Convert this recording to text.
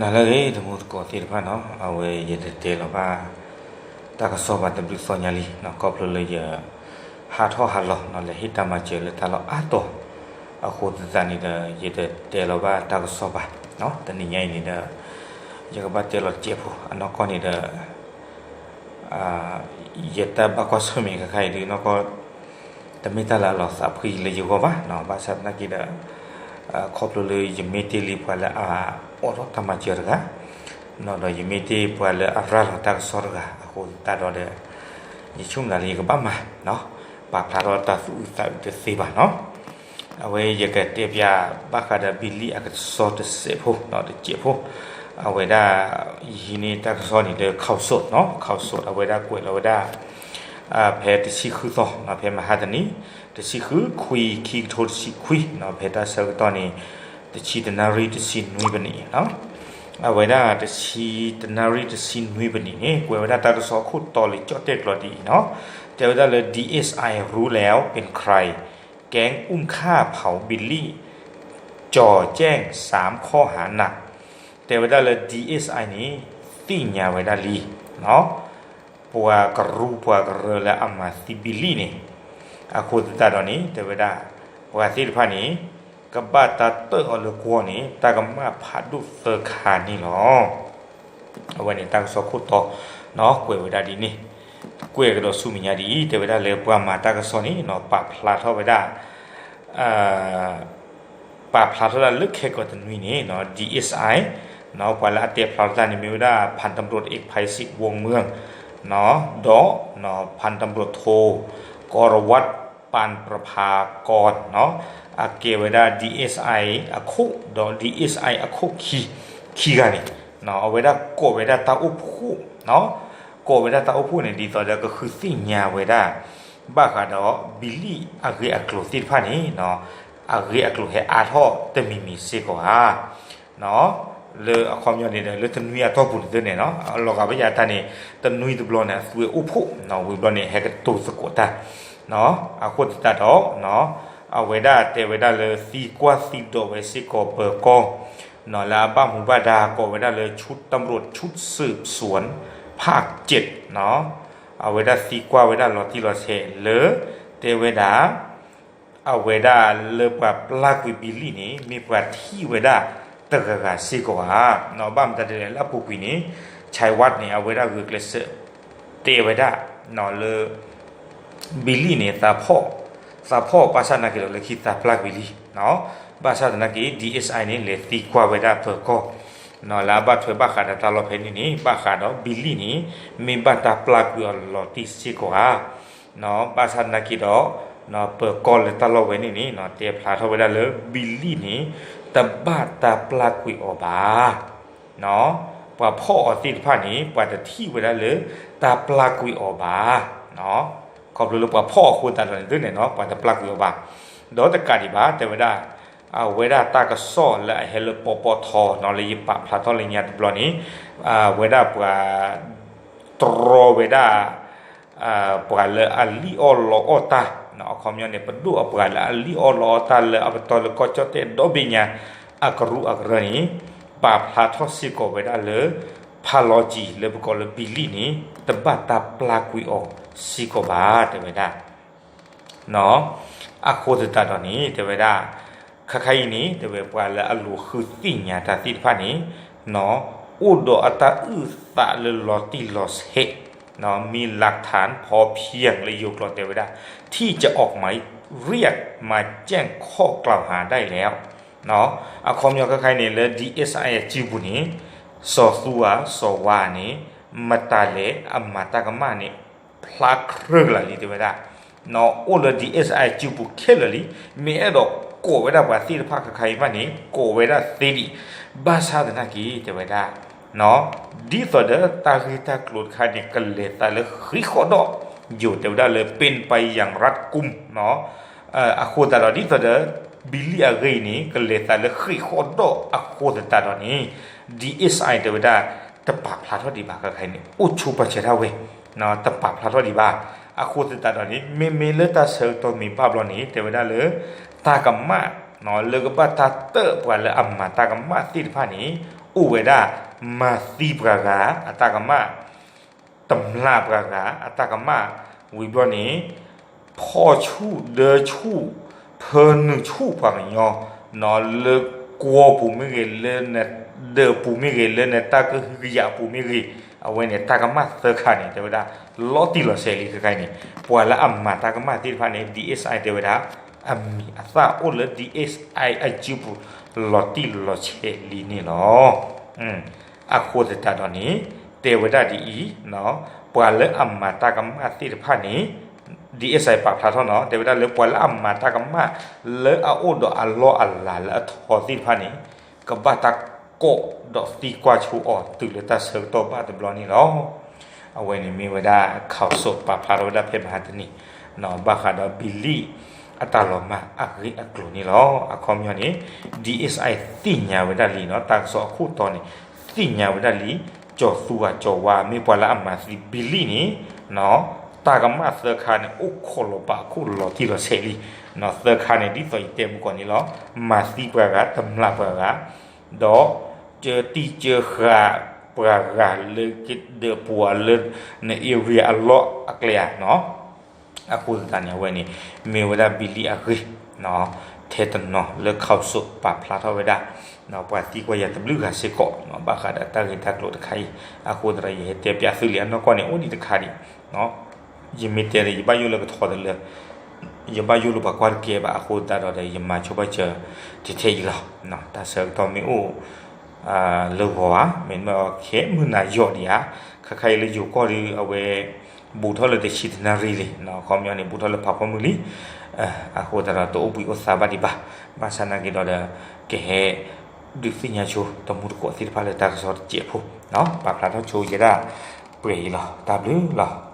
နၤလၢအဂ့ၤ တံၤသကိးသ့ၣ်တဖၣ်နီၤ, အဝဲယတတဲလီၤဘၣ်တၢ်ကစီၣ်ဘၣ်တဘျုးသီညါလံနီၤ, ခီဖျိလၢယဟးထီၣ်ဟးလီၤနီၤ လဲၤဟ့ၣ်တၢ်မၤစၢၤလၢတၢ်လီၢ်အါတီၤ, အဃိသတးန့ၣ်ဒီး ယတတဲလီၤဘၣ်တၢ်ကစီၣ်ဘၣ်နီၤ, တနံၤညါအံၤန့ၣ်ဒီး ယကဘၣ်တဲလီၤတစဲးဖိ အနီၢ်ကီၢ်န့ၣ်ဒီး ယတၢ်ဘၣ်ကွၢ်ဆၢၣ်မဲာ်ခဲခါအံၤဒုးနီၢ်ကီၢ် တမ့ၢ်တၢ်လၢအလီၤသးဖှံလၢယဂီၢ်ဘၣ်နီၤ, ဘၣ်ဆၣ်သနာ်က့ဒီး ခီဖျိလၢယမ့ၢ်တ့ၢ်လံပှၤလၢအအိးထီၣ်တၢ်မၤစၢၤတဂၤနီၤ, ဒီးယမ့ၢ်တ့ၢ်ပှၤလၢအရၤလီၤတၢ်ကစီၣ်တဂၤအဃိသတးဒီး ယဆိကမိၣ်လၢယကဘၣ်မၤနီၤ, ပာ်ဖျါထီၣ်တၢ်သူၣ်အုးသးအုးတသ့ဘၣ်နီၤ. အဝဲယကတဲပၠးဘၣ်ဃးဒီး ဘံလံၣ်အကစီၣ်တစဲးဖိနီၤ, တစဲးဖိ, အဝဲဒၣ် ယဟံးန့ၢ်တၢ်ကစီၣ်န့ၣ်လၢ ခီၣ်စိးနီၤ, ခီၣ်စိး အဝဲဒၣ်ကွဲးလီၤဝဲဒၣ် ဖဲတဆံဃုသီနီၤ, ဖဲမဟါတနံၤ တဆံဃုခွံ ခံကထိတဆံခွံနီၤ, ဖဲတၢ်ဆၢကတီၢ်န့ၣ် တဆံတနၣ်ရံၣ်တဆံနွံပနံးနီၤ, အဝဲဒၣ်တဆံတနၣ်ရံၣ်တဆံနွံပနံးန့ၣ် ကွဲးဝဲဒၣ်တၢ်ကစီၣ်အခိၣ်တီလၢကၠီၣ်တဲၣ်ကျီၤဒ်အံၤနီၤ, တဲဝဲဒၣ်လၢ ดีเอสไอ รู้แล้วเป็นใคร แก๊งอุ้มฆ่าเผาบิลลี่ จ่อแจ้งสามข้อหานัก တဲဝဲဒၣ်လၢ ดีเอสไอ န့ၣ် သ့ၣ်ညါဝဲဒၣ်လံနီၤ, ပှၤကရူပှၤကရၢလၢအမၤသံဘံလံၣ်န့ၣ်, အဃိသတးဒီးန့ၣ် တဲဝဲဒၣ် ပှၤသ့ၣ်တဖၣ်န့ၣ် ကဘၣ်တၢ်တၢၣ်အီၤလၢကွီၢ်န့ၣ် တၢ်ကမၣ်ဖးဒိၣ်သၢခါန့ၣ်လီၤ. အဝဲန့ၣ်တၢ်ကစီၣ်ခိၣ်တီနီၤ ကွဲးဝဲဒၣ်ဒ်န့ၣ်, ကွဲးကဒီးဆူမဲာ်ညါဒ်အံၤ တဲဝဲဒၣ်လၢပှၤမၤတၢ်ကစီၣ်န့ၣ်နီၤ ပာ်ဖျါထီၣ်ဝဲဒၣ် ပာ်ဖျါထီၣ်ဒၣ်လၢခဲကိာ်တနွံန့ၣ်နီၤ ดีเอสไอ နီၤ ပှၤလၢအတဲဖျါထီၣ်တၢ်န့ၣ်မ့ၢ်ဝဲဒၣ် พันตำรวจเอกไพศิษย์ วงเมือง နီၤ ဒီး พันตำรวจโท กรวัตร ปานประภากร နီၤ အကဲဝဲဒၣ် ดีเอสไอ အခိၣ် ဒီး ดีเอสไอ အခိၣ်ခံ ခံဂၤန့ၣ် အဝဲဒၣ်ကိးဝဲဒၣ်တၢ်အိၣ်ဖှိၣ် ကိးဝဲဒၣ်တၢ်အိၣ်ဖှိၣ်န့ၣ် ဒ်သိးဒီးကဃုသ့ၣ်ညါဝဲဒၣ် ဘၣ်ဃးဒီး ဘံလံၣ်အဂ့ၢ်အကျိၤသ့ၣ်တဖၣ်န့ၣ် အဂ့ၢ်အကျိၤဟဲအါထီၣ်တမံၤမံၤစ့ၢ်ကီးဧါ လၢအခီပညီန့ၣ်ဒီး လၢတနွံအတီၢ်ပူၤန့ၣ်သ့န့ၣ်နီၤ လီၤဂာ်ဘၣ်ယၤတၢ်န့ၣ် တနွံတဘျီန့ၣ် အသွံၣ်အိၣ်ဖှိၣ်နီၤ ဝံၤဘျီန့ၣ် ဟဲကတိၤသကိးတၢ် အဃိသတးဒီး အဝဲဒၣ်တဲဝဲဒၣ်လၢသံကွၢ်သံဒိးဝဲစ့ၢ်ကီးပၢၤကီၢ် နီၤလၢအဘၣ်မူဘၣ်ဒါကိးဝဲဒၣ်လၢ ชุดตำรวจชุดสืบสวนภาคเจ็ด နီၤ အဝဲဒၣ်သံကွၢ်ဝဲဒၣ်လီၤတံၢ်လီၤဆဲးလၢ တဲဝဲဒၣ် အဝဲဒၣ်လၢပှၤပျၢ်ကွံာ်ဘံလံၣ်န့ၣ် မ့ၢ်ပှၤထံၣ်ဝဲဒၣ်တဂၤဂၤစ့ၢ်ကီးဧါ နီၤ ဘၣ်မတၤဒ်လဲၣ်လၢအပူၤကွံာ်န့ၣ် ชัยวัฒน์ န့ၣ် အဝဲဒၣ်ဂုာ်ကျဲးစၢး တဲဝဲဒၣ် လၢ ဘံလံၣ်န့ၣ် သးဖီၣ် သးဖီၣ်ဘၣ်ဆၣ်သနာ်က့ဒီး လၢခံသးပျၢ်ကွံာ်လံ ဘၣ်ဆၣ်သနာ်က့ ดีเอสไอ န့ၣ် လဲၤသံကွၢ်ဝဲဒၣ်ပၢၤကီၢ် လၢအဘၣ်ထွဲဘၣ်ဃးဒီးတၢ်လီၢ်ဖဲန့ၣ်န့ၣ် ဘၣ်ဃးဒီးဘံလံၣ်န့ၣ် မ့ၢ်ဘၣ်တၢ်ပျၢ်ကွံာ်အီၤလီၤတံၢ်စ့ၢ်ကီးဧါ ဘၣ်ဆၣ်သနာ်က့ဒီး ပၢၤကီၢ်လၢတၢ်လီၢ်ဝဲန့ၣ်န့ၣ် တဲဖျါထီၣ်ဝဲဒၣ်လၢ ဘံလံၣ်န့ၣ် တဘၣ်တၢ်ပျၢ်ကွံာ်အီၤဘၣ် ပှၤဖီၣ်အီၤသ့ၣ်တဖၣ်န့ၣ် ပှၤတထံၣ်ဝဲဒၣ်လၢတၢ်ပျၢ်ကွံာ်အီၤဘၣ် ခီဖျိလၢပှၤဖီၣ်အဃိသတးဒီးန့ၣ် ဒ်န့ၣ်နီၤ ပှၤတပျၢ်ကွံာ်အီၤဘၣ် ဒီးတကးဒံးဘၣ် တဲဝဲဒၣ် အဝဲဒၣ်တၢ်ကစီၣ်လၢအဟဲလၢ ပပထ နီၤ လၢယပာ်ဖျါထီၣ်လၢညါတဘျီန့ၣ် အဝဲဒၣ်ပှၤ တြီဝဲဒၣ် ပှၤလၢအလံၣ်အီၣ်လီအီၣ်တၢ် အခီပညီန့ၣ် ပဒိၣ်အပှၤလၢအလံၣ်အီၣ်လီအီၣ်တၢ်လၢအပတီၢ်လၢကီၢ်ကၠီၣ်တဲၣ်ဒီဘ့ၣ်ညါ အကရူၢ်အကရၢန့ၣ် ပာ်ဖျါထီၣ်စ့ၢ်ကီးဝဲဒၣ်လၢ ဖးလီၤကံၤ လၢပကိးလၢဘံလံၣ်န့ၣ် တဘၣ်တၢ်ပျၢ်ကွံာ်အီၤစ့ၢ်ကီးဘၣ် တဲဝဲဒၣ် အဃိသတးဒီးန့ၣ် တဲဝဲဒၣ် ခါခါအံၤန့ၣ် တဲဝဲပှၤလၢအလိၤဃုသ့ၣ်ညါတၢ်သ့ၣ်တဖၣ်န့ၣ် အိၣ်ဒီးအတၢ်အုၣ်သးလၢလီၤတံၢ်လီၤဆဲး มีหลักฐานพอเพียง လၢယိၤကျိာ်တဲဝဲဒၣ် ที่จะออกหมายเรียกมาแจ้งข้อกล่าวหาได้แล้ว အခီပညီခဲခါအံၤန့ၣ် လၢ ดีเอสไอ အစုပူၤန့ၣ် စီၤသူဧါ စီၤဝါန့ၣ် မတၤလဲၣ် အမၤတၢ်ကမၣ်န့ၣ် ဖျါခြဲကလၤလံ တဲဝဲဒၣ် အိၣ်လၢ ดีเอสไอ စုပူၤခဲလၢာ်လံ မ့ၢ်အဲၣ်ဒိးကိးဝဲဒၣ်ပှၤသ့ၣ်တဖၣ်ခဲခါအံၤမးန့ၣ် ကိးဝဲဒၣ်သ့ဒံး ဘၣ်ဆၣ်သနာ်က့ တဲဝဲဒၣ် ဒ်သိးဒီးတၢ်ဂ့ၢ်တၢ်ကျိၤတခါန့ၣ် ကလဲၤသးလၢဃံးဃီၣ်ဒီး ယိၤတဲဝဲဒၣ်လၢ เป็นไปอย่างรัดกุม အဃိသတးဒီး ဒ်သိးဒီး ဘံလံၣ်အဂ့ၢ်အံၤန့ၣ် ကလဲၤသးလၢဃံးဃီၣ်ဒီးအဃိသတးဒီးန့ၣ် ดีเอสไอ တဲဝဲဒၣ် တပာ်ဖျါထီၣ်ဒံးဘၣ်ခဲခါအံၤန့ၣ် အိၣ်ဆူၣ်ပာ်စၢၤဒၣ်ဝဲ တပာ်ဖျါထီၣ်ဒံးဘၣ် အဃိသတးဒီးန့ၣ် မ့မ့ၢ်လၢတၢ်ဆၢကတီၢ်မ့ၢ်ဘၣ်ဘျီန့ၣ် တဲဝဲဒၣ်လၢ တၢ်ကမၣ် လၢကဘၣ်တၢ်တၢၣ်ပှၤလၢအမၤတၢ်ကမၣ်သ့ၣ်တဖၣ်န့ၣ် အိၣ်ဝဲဒၣ် မၤသံပှၤဂၤအတၢ်ကမၣ်, တမျၢ်ပှၤဂၤအတၢ်ကမၣ်, ဝံၤဘျီန့ၣ် ဖီၣ်ဆူၣ်ဒၢဆူၣ်, ဖၢနုာ်ဆူၣ်ပှၤကညီ, လၢကွီၢ်ပူၤမ့ၢ်ဂ့ၤ, လၢနဒၢးပူၤမ့ၢ်ဂ့ၤ, လၢနတၢ်ကဟုကယာ်ပူၤမ့ၢ်ဂ့ၤ, အဝဲန့ၣ်တၢ်ကမၣ်သၢခါန့ၣ် တဲဝဲဒၣ် လီၤတံၢ်လီၤဆဲးလံခဲခါအံၤန့ၣ်, ပှၤလၢအမၤတၢ်ကမၣ်သ့ၣ်တဖၣ်န့ၣ် DSI တဲဝဲဒၣ် အမံၤအသၣ်အိၣ်လၢ DSI အစုပူၤ လီၤတံၢ်လီၤဆဲးလံန့ၣ်လီၤ. အဃိသတးဒီးန့ၣ် တဲဝဲဒၣ်ဒ်အံၤ, ပှၤလၢအမၤတၢ်ကမၣ်သ့ၣ်တဖၣ်န့ၣ် DSI ပာ်ဖျါထီၣ်နီၤ, တဲဝဲဒၣ်လၢပှၤလၢအမၤတၢ်ကမၣ် လၢအအိၣ်ဒီးအလီၢ်အလၤလၢအထီသ့ၣ်တဖၣ်န့ၣ် ကဘၣ်တၢ်ကိးဒီးသံကွၢ်ဆိအီၤတုၤလၢတၢ်ဆၢကတီၢ်ဘၣ်တဘျီန့ၣ်လီၤ. အဝဲန့ၣ်မ့ၢ်ဝဲဒၣ် ခီၣ်စိး ပာ်ဖျါထီၣ်ဝဲဒၣ်ဖဲမဟါတနံၤ ဘၣ်ဃးဒီး ဘံလံၣ် အတၢ်လီၤမၢ်အဂ့ၢ်အကျိၤန့ၣ်လီၤ. အခီပညီန့ၣ် DSI သ့ၣ်ညါဝဲဒၣ်လံနီၤ, တၢ်ကစီၣ်အခိၣ်တီန့ၣ် သ့ၣ်ညါဝဲဒၣ်လံ, ကၠီၤသူအကၠီၤဝါ မ့ၢ်ပှၤလၢအမၤသံဘံလံၣ်န့ၣ် တၢ်ကမၣ်သၢခါန့ၣ် အိၣ်ခိးလီၤပာ်အခိၣ်လီၤတံၢ်လီၤဆဲးလံ. သၢခါန့ၣ် ဒ်သိးယတဲမုၢ်ကီၢ်န့ၣ်လီၤ, မၤသံပှၤဂၤ, တမျၢ်ပှၤဂၤ, ဒီး ကၢတံၢ်ကၢဃာ်ပှၤဂၤလၢကဒၢးပူၤလၢ န area အလီၢ်အကျဲဧါနီၤ. အဃိသတးန့ၣ် အဝဲန့ၣ် မ့ၢ်ဝဲဒၣ်ဘံလံၣ်အဂ့ၢ် ထဲတနီၤလၢ ခီၣ်စိး ပာ်ဖျါထီၣ်ဝဲဒၣ် ပှၤသံကွၢ်ယၤတဘျုးဂၤစ့ၢ်ကီး ဘၣ်ဃးဒီးတၢ်ဂ့ၢ်တၢ်ကျိၤတခါအံၤ. အဃိသတးဒီး ယဟဲတဲပၠးသုလံာ်အနီၢ်ကီၢ်န့ၣ် အိၣ်ဒံးတခါဒံး ယမ့ၢ်တဲဒီး ယဘၣ်ယိၣ်လၢကထီတလၢ, ယဘၣ်ယိၣ်လၢပှၤကွၢ်တကဲဘၣ်. အဃိသတးဒီး ယမၤဆိဘၣ်စၢၤ ထဲထဲအံၤလီၤ. တၢ်ဆၢကတီၢ်မ့ၢ်အိၣ် လၢဂီၤဧါ, မ့တမ့ၢ်ခဲမုၢ်နၤယီၢ်ဒံးဧါ, ခါခါအံၤလၢယိၤကီၢ်ဒီး အဝဲ ဘူးထီၣ်လၢတဆံတနၣ်ရံၣ်လံ, ခီပညီန့ၣ် ဘူးထီၣ်လၢဖးဖီမုၢ်လံ. အဃိသတးဒီး တအိၣ်ဘှံးအိၣ်သါဘၣ်ဒံးဘၣ်. ဘၣ်ဆၣ်နာ်က့ၤဒီး ကဟဲ ဒုးသ့ၣ်ညါဆိတမူတကိးသ့ၣ်တဖၣ်လၢတၢ်ကစီၣ်တစဲးဖိ, ပာ်ဖျါထီၣ်ဆိယဲဒၣ် ပှဲၤအံၤလီၤ. တၢ်ဘျုးလီၤ.